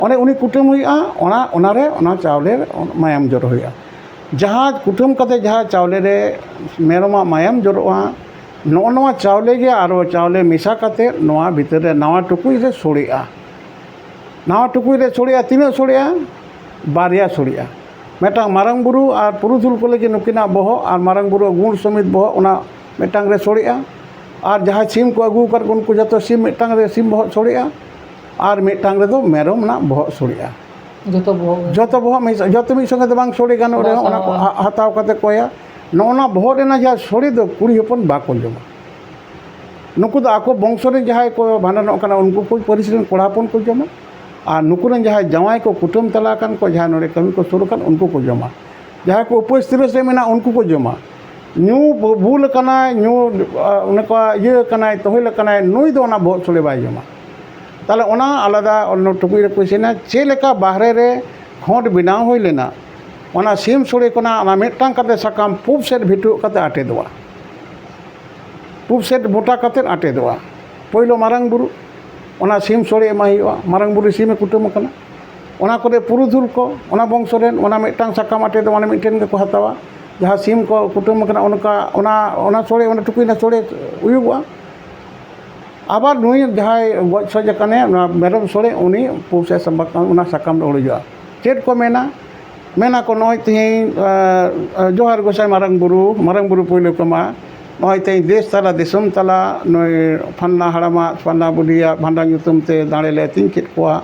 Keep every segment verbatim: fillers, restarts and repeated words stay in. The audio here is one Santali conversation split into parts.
ᱚᱸᱰᱮ ᱩᱱᱤ ᱠᱩᱴᱟᱹᱢ ᱦᱩᱭᱩᱜᱼᱟ, ᱚᱱᱟ ᱚᱱᱟᱨᱮ ᱚᱱᱟ ᱪᱟᱣᱞᱮ ᱢᱟᱭᱟᱢ ᱡᱚᱨᱚ ᱦᱩᱭᱩᱜᱼᱟ᱾ ᱡᱟᱦᱟᱸ ᱠᱩᱴᱟᱹᱢ ᱠᱟᱛᱮ ᱡᱟᱦᱟᱸ ᱪᱟᱣᱞᱮ ᱨᱮ ᱢᱮᱨᱚᱢᱟᱜ ᱢᱟᱭᱟᱢ ᱡᱚᱨᱚᱜᱼᱟ, ᱱᱚᱜᱼᱚ ᱱᱚᱣᱟ ᱪᱟᱣᱞᱮ ᱜᱮ ᱟᱨᱚ ᱪᱟᱣᱞᱮ ᱢᱮᱥᱟ ᱠᱟᱛᱮ ᱱᱚᱣᱟ ᱵᱷᱤᱛᱟᱹᱨ ᱨᱮ ᱱᱟᱣᱟ ᱴᱩᱠᱩᱡ ᱨᱮ ᱥᱚᱲᱮᱜᱼᱟ᱾ ᱱᱟᱣᱟ ᱴᱩᱠᱩᱡ ᱨᱮ ᱥᱚᱲᱮᱜᱼᱟ᱾ ᱛᱤᱱᱟᱹᱜ ᱥᱚᱲᱮᱜᱼᱟ? ᱵᱟᱨᱭᱟ ᱥᱚᱲᱮᱜᱼᱟ᱾ ᱢᱤᱫᱴᱟᱝ ᱢᱟᱨᱟᱝ ᱵᱩᱨᱩ ᱟᱨ ᱯᱩᱨᱩᱫᱷᱩᱞ ᱠᱚ ᱞᱟᱹᱜᱤᱫ ᱱᱩᱠᱤᱱᱟᱜ ᱵᱚᱦᱚᱜ ᱟᱨ ᱢᱟᱨᱟᱝ ᱵᱩᱨᱩ ᱜᱩᱬ ᱥᱚᱢᱮᱛ ᱵᱚᱦᱚᱜ, ᱚᱱᱟ ᱢᱤᱫᱴᱟᱝ ᱨᱮ ᱥᱚᱲᱮᱜᱼᱟ᱾ ᱟᱨ ᱡᱟᱦᱟᱸᱭ ᱥᱤᱢ ᱠᱚ ᱟᱹᱜᱩ ᱟᱠᱟᱫ ᱠᱚ, ᱩᱱᱠᱩ ᱡᱚᱛᱚ ᱥᱤᱢ ᱢᱤᱫᱴᱟᱝ ᱨᱮ ᱥᱤᱢ ᱵᱚᱦᱚᱜ ᱥᱚᱲᱮᱜᱼᱟ᱾ ᱟᱨ ᱢᱤᱫᱴᱟᱝ ᱨᱮᱫᱚ ᱢᱮᱨᱚᱢ ᱨᱮᱱᱟᱜ ᱵᱚᱦᱚᱜ ᱥᱚᱲᱮᱜᱼᱟ᱾ ᱡᱚᱛᱚ ᱵᱚᱦᱚᱜ ᱜᱮ᱾ ᱡᱚᱛᱚ ᱵᱚᱦᱚᱜ ᱢᱤᱫ ᱥᱟ-, ᱡᱚᱛᱚ ᱢᱤᱫ ᱥᱚᱸᱜᱮ ᱫᱚ ᱵᱟᱝ ᱥᱚᱲᱮ ᱜᱟᱱᱚᱜ ᱨᱮᱦᱚᱸ, ᱚᱱᱟ ᱠᱚ ᱦᱟ-, ᱦᱟᱛᱟᱣ ᱠᱟᱛᱮ ᱠᱚ ᱮᱭᱟ᱾ ᱱᱚᱜᱼᱚ ᱱᱟ ᱵᱚᱦᱚᱜ ᱨᱮᱱᱟᱜ ᱡᱟᱦᱟᱸ ᱥᱚᱲᱮ ᱫᱚ ᱠᱩᱲᱤ ᱦᱚᱯᱚᱱ ᱵᱟᱠᱚ ᱡᱚᱢᱟ᱾ ᱱᱩᱠᱩ ᱫᱚ ᱟᱠᱚ ᱵᱚᱝᱥᱚ ᱨᱮᱱ ᱡᱟᱦᱟᱸᱭ ᱠᱚ ᱵᱷᱟᱸᱰᱟᱱᱚᱜ ᱠᱟᱱᱟ, ᱩᱱᱠᱩ ᱠᱚ ᱯᱟᱹᱨᱤᱥ ᱨᱮᱱ ᱠᱚᱲᱟ ᱦᱚᱯᱚᱱ ᱠᱚ ᱡᱚᱢᱟ᱾ ᱟᱨ ᱱᱩᱠᱩ ᱨᱮᱱ ᱡᱟᱦᱟᱸᱭ ᱡᱟᱶᱟᱭ ᱠᱚ ᱠᱩᱴᱟᱹᱢ ᱛᱟᱞᱟ ᱟᱠᱟᱱ ᱠᱚ, ᱡᱟᱦᱟᱸᱭ ᱱᱚᱰᱮ ᱠᱟᱹᱢᱤ ᱠᱚ ᱥᱩᱨ ᱟᱠᱟᱱ, ᱩᱱᱠᱩ ᱠᱚ ᱡᱚᱢᱟ᱾ ᱡᱟᱦᱟᱸᱭ ᱠᱚ ᱩᱯᱟᱹᱥ ᱛᱤᱨᱟᱹᱥ ᱨᱮ ᱢᱮᱱᱟᱜ, ᱩᱱᱠᱩ ᱠᱚ ᱡᱚᱢᱟ᱾ ᱧᱩ ᱵᱩ-, ᱵᱩᱞ ᱟᱠᱟᱱᱟᱭ, ᱧᱩ, ᱟ, ᱚᱱᱟ ᱠᱚ ᱤᱭᱟᱹ ᱟᱠᱟᱱᱟᱭ, ᱛᱚᱦᱮᱞ ᱟᱠᱟᱱᱟᱭ, ᱱᱩᱭ ᱫᱚ ᱚᱱᱟ ᱵᱚᱦᱚᱜ ᱥᱚᱲᱮ ᱵᱟᱭ ᱡᱚᱢᱟ᱾ ᱛᱟᱦᱞᱮ ᱚᱱᱟ ᱟᱞᱟᱫᱟ ᱚᱱᱱᱚ ᱴᱩᱠᱩᱡ ᱨᱮᱠᱚ ᱤᱥᱤᱱᱟ᱾ ᱪᱮᱫ ᱞᱮᱠᱟ ᱵᱟᱦᱨᱮ ᱨᱮ ᱠᱷᱚᱸᱰ ᱵᱮᱱᱟᱣ ᱦᱩᱭ ᱞᱮᱱᱟ, ᱚᱱᱟ ᱥᱤᱢ ᱥᱚᱲᱮ ᱠᱷᱚᱱᱟᱜ ᱚᱱᱟ ᱢᱤᱫᱴᱟᱝ ᱠᱟᱛᱮ ᱥᱟᱠᱟᱢ ᱯᱩᱵ ᱥᱮᱫ ᱵᱷᱤᱴᱩᱣᱟᱹᱜ ᱠᱟᱛᱮ ᱟᱴᱮᱫᱚᱜᱼᱟ᱾ ᱯᱩᱵ ᱥᱮᱫ ᱢᱚᱴᱟ ᱠᱟᱛᱮ ᱟᱴᱮᱫᱚᱜᱼᱟ᱾ ᱯᱳᱭᱞᱳ ᱢᱟᱨᱟᱝ ᱵᱩᱨᱩ, ᱚᱱᱟ ᱥᱤᱢ ᱥᱚᱲᱮ ᱮᱢᱟᱭ ᱦᱩᱭᱩᱜᱼᱟ, ᱢᱟᱨᱟᱝ ᱵᱩᱨᱩ ᱥᱤᱢᱮ ᱠᱩᱴᱟᱹᱢ ᱟᱠᱟᱱᱟ᱾ ᱚᱱᱟ ᱠᱚᱨᱮ ᱯᱩᱨᱩᱫᱷᱩᱞ ᱠᱚ, ᱚᱱᱟ ᱵᱚᱝᱥᱚ ᱨᱮᱱ, ᱚᱱᱟ ᱢᱤᱫᱴᱟᱝ ᱥᱟᱠᱟᱢ ᱟᱴᱮᱫᱚᱜ, ᱚᱱᱟ ᱢᱤᱫᱴᱮᱱ ᱜᱮᱠᱚ ᱦᱟᱛᱟᱣᱟ᱾ ᱡᱟᱦᱟᱸ ᱥᱤᱢ ᱠᱚ ᱠᱩᱴᱟᱹᱢ ᱟᱠᱟᱱᱟ, ᱚᱱᱠᱟ, ᱚᱱᱟ, ᱚᱱᱟ ᱥᱚᱲᱮ, ᱚᱱᱟ ᱴᱩᱠᱩᱡ ᱨᱮᱱᱟᱜ ᱥᱚᱲᱮ ᱩᱭᱩᱜᱚᱜᱼᱟ᱾ ᱟᱵᱟᱨ ᱱᱩᱭ ᱡᱟᱦᱟᱸᱭ ᱜᱚᱡ ᱥᱚᱡ ᱟᱠᱟᱱᱮ, ᱚᱱᱟ ᱢᱮᱨᱚᱢ ᱥᱚᱲᱮ, ᱩᱱᱤ ᱯᱩᱵ ᱥᱮᱫ ᱥᱟᱢᱵᱟ-, ᱚᱱᱟ ᱥᱟᱠᱟᱢ ᱨᱮ ᱩᱲᱩᱡᱚᱜᱼᱟ᱾ ᱪᱮᱫ ᱠᱚ ᱢᱮᱱᱟ? ᱢᱮᱱᱟ ᱠᱚ, ᱱᱚᱜᱼᱚᱭ ᱛᱮᱦᱮᱧ, ᱟ, ᱟ, ᱡᱚᱦᱟᱨ ᱜᱚᱸᱥᱟᱭ ᱢᱟᱨᱟᱝ ᱵᱩᱨᱩ, ᱢᱟᱨᱟᱝ ᱵᱩᱨᱩ ᱯᱳᱭᱞᱳ ᱠᱚ ᱮᱢᱟ, ᱱᱚᱜᱼᱚᱭ ᱛᱮᱦᱮᱧ ᱫᱮᱥ ᱛᱟᱞᱟ ᱫᱤᱥᱚᱢ ᱛᱟᱞᱟ ᱱᱩᱭ ᱯᱷᱟᱱᱱᱟ ᱦᱟᱲᱟᱢᱟᱜ, ᱯᱷᱟᱱᱱᱟ ᱵᱩᱰᱷᱤᱭᱟᱜ ᱵᱷᱟᱸᱰᱟᱱ ᱧᱩᱛᱩᱢ ᱛᱮ ᱫᱟᱲᱮ ᱞᱮ ᱟᱹᱛᱤᱧ ᱠᱮᱫ ᱠᱚᱣᱟ᱾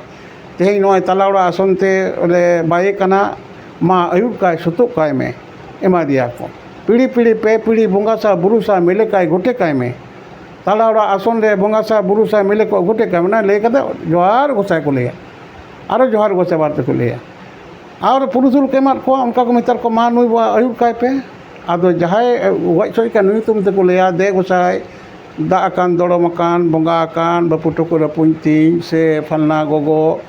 ᱛᱮᱦᱮᱧ ᱱᱚᱜᱼᱚᱭ ᱛᱟᱞᱟ ᱚᱲᱟᱜ ᱟᱥᱚᱱ ᱛᱮ ᱞᱮ ᱵᱟᱭᱮ ᱠᱟᱱᱟ, ᱢᱟ ᱟᱹᱭᱩᱨ ᱠᱟᱭ, ᱥᱩᱛᱩᱜ ᱠᱟᱭ ᱢᱮ, ᱮᱢᱟ ᱫᱮᱭᱟ ᱠᱚ᱾ ᱯᱤᱲᱦᱤ ᱯᱤᱲᱦᱤ ᱯᱮ ᱯᱤᱲᱦᱤ ᱵᱚᱸᱜᱟ ᱥᱟ ᱵᱩᱨᱩ ᱥᱟ ᱢᱤᱞᱮ ᱠᱟᱭ ᱜᱚᱴᱮ ᱠᱟᱭ ᱢᱮ᱾ ᱛᱟᱞᱟ ᱚᱲᱟᱜ ᱟᱥᱚᱱ ᱨᱮ ᱵᱚᱸᱜᱟ ᱥᱟ ᱵᱩᱨᱩ ᱥᱟ ᱢᱤᱞᱮ ᱠᱚ ᱜᱚᱴᱮ ᱠᱟᱭ ᱢᱮ᱾ ᱚᱱᱟ ᱞᱟᱹᱭ ᱠᱟᱛᱮ ᱡᱚᱦᱟᱨ ᱜᱚᱸᱥᱟᱭ ᱠᱚ ᱞᱟᱹᱭᱟ᱾ ᱟᱨᱚ ᱡᱚᱦᱟᱨ ᱜᱚᱸᱥᱟᱭ ᱵᱟᱨ ᱛᱮᱠᱚ ᱞᱟᱹᱭᱟ᱾ ᱟᱨ ᱯᱩᱨᱩᱫᱷᱩᱞ ᱠᱚ ᱮᱢᱟᱫ ᱠᱚᱣᱟ, ᱚᱱᱠᱟ ᱠᱚ ᱢᱮᱛᱟᱫ ᱠᱚᱣᱟ, ᱢᱟ ᱱᱩᱭ ᱵᱚ ᱟᱹᱭᱩᱨ ᱠᱟᱭ ᱯᱮ᱾ ᱟᱫᱚ ᱡᱟᱦᱟᱸᱭ ᱜᱚᱡ ᱥᱚᱡ ᱠᱟᱱ ᱱᱩᱭ ᱧᱩᱛᱩᱢ ᱛᱮᱠᱚ ᱞᱟᱹᱭᱟ, ᱫᱮ ᱜᱚᱸᱥᱟᱭ, ᱫᱟᱜ ᱟᱠᱟᱱ, ᱫᱚᱲᱚᱢ ᱟᱠᱟᱱ, ᱵᱚᱸᱜᱟ ᱟᱠᱟᱱ, ᱵᱟᱹᱯᱩ ᱴᱩᱠᱩ ᱨᱟᱹᱯᱩᱧ ᱛᱤᱧ, ᱥᱮ ᱯᱷᱟᱞᱱᱟ ᱜᱚᱜᱚ,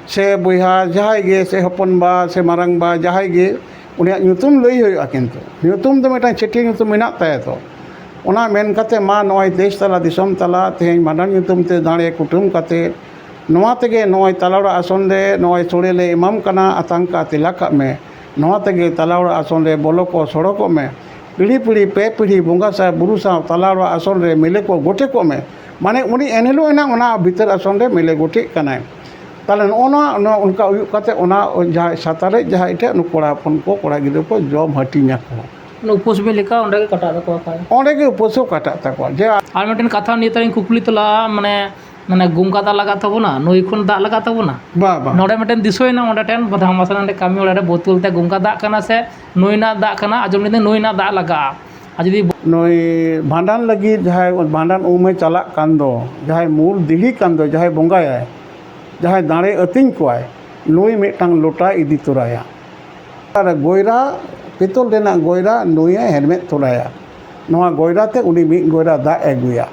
ᱥᱮ ᱵᱚᱭᱦᱟ ᱡᱟᱦᱟᱸᱭ ᱜᱮ, ᱥᱮ ᱦᱚᱯᱚᱱ ᱵᱟ, ᱥᱮ ᱢᱟᱨᱟᱝ ᱵᱟ ᱡᱟᱦᱟᱸᱭ ᱜᱮ, ᱩᱱᱤᱭᱟᱜ ᱧᱩᱛᱩᱢ ᱞᱟᱹᱭ ᱦᱩᱭᱩᱜᱼᱟ᱾ ᱠᱤᱱᱛᱩ ᱧᱩᱛᱩᱢ ᱫᱚ ᱢᱤᱫᱴᱟᱝ ᱪᱷᱟᱹᱴᱭᱟᱹ ᱧᱩᱛᱩᱢ ᱢᱮᱱᱟᱜ ᱛᱟᱭᱟ ᱛᱚ᱾ ᱚᱱᱟ ᱢᱮᱱ ᱠᱟᱛᱮ, ᱢᱟ ᱱᱚᱜᱼᱚᱭ ᱫᱮᱥ ᱛᱟᱞᱟ ᱫᱤᱥᱚᱢ ᱛᱟᱞᱟ ᱛᱮᱦᱮᱧ ᱵᱷᱟᱸᱰᱟᱱ ᱧᱩᱛᱩᱢ ᱛᱮ ᱫᱟᱲᱮ ᱠᱩᱴᱟᱹᱢ ᱠᱟᱛᱮ ᱱᱚᱣᱟ ᱛᱮᱜᱮ ᱱᱚᱜᱼᱚᱭ ᱛᱟᱞᱟ ᱚᱲᱟᱜ ᱟᱥᱚᱱ ᱨᱮ ᱱᱚᱜᱼᱚᱭ ᱥᱳᱲᱮ ᱞᱮ ᱮᱢᱟᱢ ᱠᱟᱱᱟ, ᱟᱛᱟᱝ ᱠᱟᱜ ᱛᱮᱞᱟ ᱠᱟᱜ ᱢᱮ᱾ ᱱᱚᱣᱟ ᱛᱮᱜᱮ ᱛᱟᱞᱟ ᱚᱲᱟᱜ ᱟᱥᱚᱱ ᱨᱮ ᱵᱚᱞᱚ ᱠᱚ ᱥᱚᱲᱚᱠᱚᱜ ᱢᱮ᱾ ᱯᱤᱲᱦᱤ ᱯᱤᱲᱦᱤ ᱯᱮ ᱯᱤᱲᱦᱤ ᱵᱚᱸᱜᱟ ᱥᱟᱶ ᱵᱩᱨᱩ ᱥᱟᱶ ᱛᱟᱞᱟ ᱚᱲᱟᱜ ᱟᱥᱚᱱ ᱨᱮ ᱢᱤᱞᱮ ᱠᱚ ᱜᱚᱴᱮ ᱠᱚᱜ ᱢᱮ᱾ ᱢᱟᱱᱮ ᱩᱱᱤ ᱮᱱᱦᱤᱞᱳᱜ ᱮᱱᱟᱝ ᱚᱱᱟ ᱵᱷᱤᱛᱟᱹᱨ ᱟᱥᱚᱱ ᱨᱮ ᱢᱤᱞᱮ ᱜᱚᱴᱮᱜ ᱠᱟᱱᱟᱭ᱾ ᱛᱟᱦᱞᱮ ᱱᱚᱜᱼᱚ ᱱᱚᱣᱟ, ᱱᱚᱣᱟ ᱚᱱᱠᱟ ᱦᱩᱭᱩᱜ ᱠᱟᱛᱮ ᱚᱱᱟ ᱡᱟᱦᱟᱸᱭ ᱥᱟᱛᱟᱨᱮᱡ ᱡᱟᱦᱟᱸᱭ ᱴᱷᱮᱡ ᱱᱩᱠᱩ ᱠᱚᱲᱟ ᱦᱚᱯᱚᱱ ᱠᱚ ᱠᱚᱲᱟ ᱜᱤᱫᱽᱨᱟᱹ ᱠᱚ ᱡᱚᱢ ᱦᱟᱹᱴᱤᱧ ᱟᱠᱚ᱾ ᱩᱯᱟᱹᱥ ᱵᱤ ᱞᱮᱠᱟ ᱚᱸᱰᱮ ᱜᱮ ᱠᱟᱴᱟᱜ ᱛᱟᱠᱚᱣᱟ ᱠᱟᱭ᱾ ᱚᱸᱰᱮ ᱜᱮ ᱩᱯᱟᱹᱥ ᱦᱚᱸ ᱠᱟᱴᱟᱜ ᱛᱟᱠᱚᱣᱟ᱾ ᱡᱮ ᱟᱨ ᱢᱤᱫᱴᱮᱱ ᱠᱟᱛᱷᱟ ᱱᱤᱭᱟᱹ ᱛᱟᱞᱤᱧ ᱠᱩᱠᱞᱤ ᱛᱚᱞᱟᱜᱼᱟ, ᱢᱟᱱᱮ ᱢᱟᱱᱮ ᱜᱚᱝᱜᱟ ᱫᱟᱜ ᱞᱟᱜᱟᱜ ᱛᱟᱵᱚᱱᱟ, ᱱᱩᱭ ᱠᱷᱚᱱ ᱫᱟᱜ ᱞᱟᱜᱟᱜ ᱛᱟᱵᱚᱱᱟ? ᱵᱟ, ᱵᱟ᱾ ᱱᱚᱰᱮ ᱢᱤᱫᱴᱮᱱ ᱫᱤᱥᱟᱹᱭᱮᱱᱟ, ᱚᱸᱰᱮ ᱴᱷᱮᱱ ᱫᱷᱟᱢᱟᱥᱟ ᱱᱚᱰᱮ ᱠᱟᱹᱢᱤ ᱚᱲᱟᱜ ᱨᱮ ᱵᱳᱛᱳᱞ ᱛᱮ ᱜᱚᱝᱜᱟ ᱫᱟᱜ ᱠᱟᱱᱟ ᱥᱮ ᱱᱩᱭ ᱨᱮᱱᱟᱜ ᱫᱟᱜ ᱠᱟᱱᱟ, ᱟᱸᱡᱚᱢ ᱞᱮᱫᱟᱹᱧ ᱱᱩᱭ ᱨᱮᱱᱟᱜ ᱫᱟᱜ ᱞᱟᱜᱟᱜᱼᱟ᱾ ᱟᱨ ᱡᱩᱫᱤ ᱱᱩᱭ ᱵᱷᱟᱸᱰᱟᱱ ᱞᱟᱹᱜᱤᱫ ᱡᱟᱦᱟᱸᱭ ᱵᱷᱟᱸᱰᱟᱱ ᱩᱢᱮ ᱪᱟᱞᱟᱜ ᱠᱟᱱ ᱫᱚ, ᱡᱟᱦᱟᱸᱭ ᱢᱩᱞ ᱫᱤᱦᱲᱤ ᱠᱟᱱ ᱫᱚ, ᱡᱟᱦᱟᱸᱭ ᱵᱚᱸᱜᱟᱭᱟᱭ, ᱡᱟᱦᱟᱸᱭ ᱫᱟᱲᱮ ᱟᱹᱛᱤᱧ ᱠᱚᱣᱟᱭ, ᱱᱩᱭ ᱢᱤᱫᱴᱟᱝ ᱞᱚᱴᱟᱭ ᱤᱫᱤ ᱛᱚᱨᱟᱭᱟ᱾ ᱟᱨ ᱜᱚᱭᱨᱟ, ᱯᱤᱛᱚᱞ ᱨᱮᱱᱟᱜ ᱜᱚᱭᱨᱟ ᱱᱩᱭᱮ ᱦᱮᱨᱢᱮᱫ ᱛᱚᱨᱟᱭᱟ᱾ ᱱᱚᱣᱟ ᱜᱚᱭᱨᱟ ᱛᱮ ᱩᱱᱤ ᱢᱤᱫ ᱜᱚᱭᱨᱟ ᱫᱟᱜ ᱮ ᱟᱹᱜᱩᱭᱟ᱾